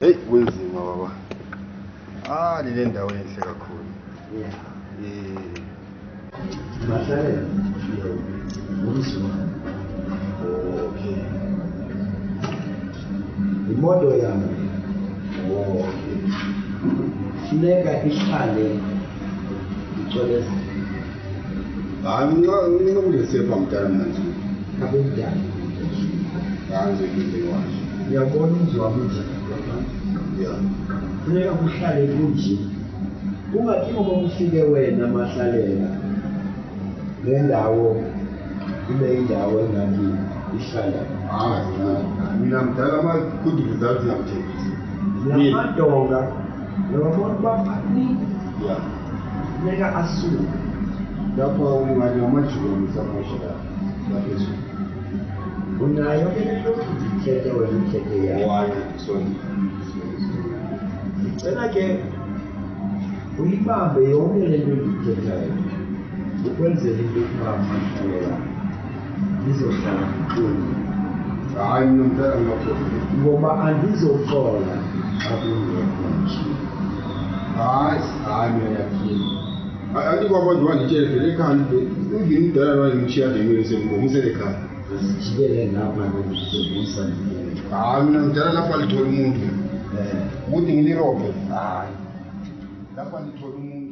Hey, kunzima baba. Ah, le ndawo enhle kakhulu. Yeah. Eh, Mahlalela. Umzwa. okay. Imoto yami Okay. funeka ihlale icwebezela. Hayi, mina kulesepha mdala manje. Kabumdala. Hayi, ngize washo. Uyabona umzi wami unjani? Yeah. Funeka kuhlale kunje. Kungathi ngoba kufike wena Mahlalela le ndawo ibe indawo engathi ihlala. Hayi, mina mdala ama good results ngiyakuthembisa. Lamadonga uyabona uba maningi. Yeah. Funeka asuke. Lapha ungathi ngamajuba ngisamosha la. Lapha phezulu. Unayo ke le nto ndithethe wena uthethe yakho. Why? Sorry. Ndicela ke uyibambe yonke le nto ndiyithethayo ukwenzela into yokuba Mahlalela ndizohlala ndixolile. Hayi, mina mdala ngingakhohlwa. Ngoba andizoxola xa kungekho nje. Hayi, hayi, mina ngiyaphila. Anti kwaba nje wangitshele vele ekhaya even umdala lo ngimshiya nje mina sengibongisele ekhaya. Zijikele ngapha ngokuzibonisa ndikele. Hayi, mina mdala lapha lithola umuntu. Eh. Ukuthi ngilirobhe. Hayi. Lapha lithola umuntu.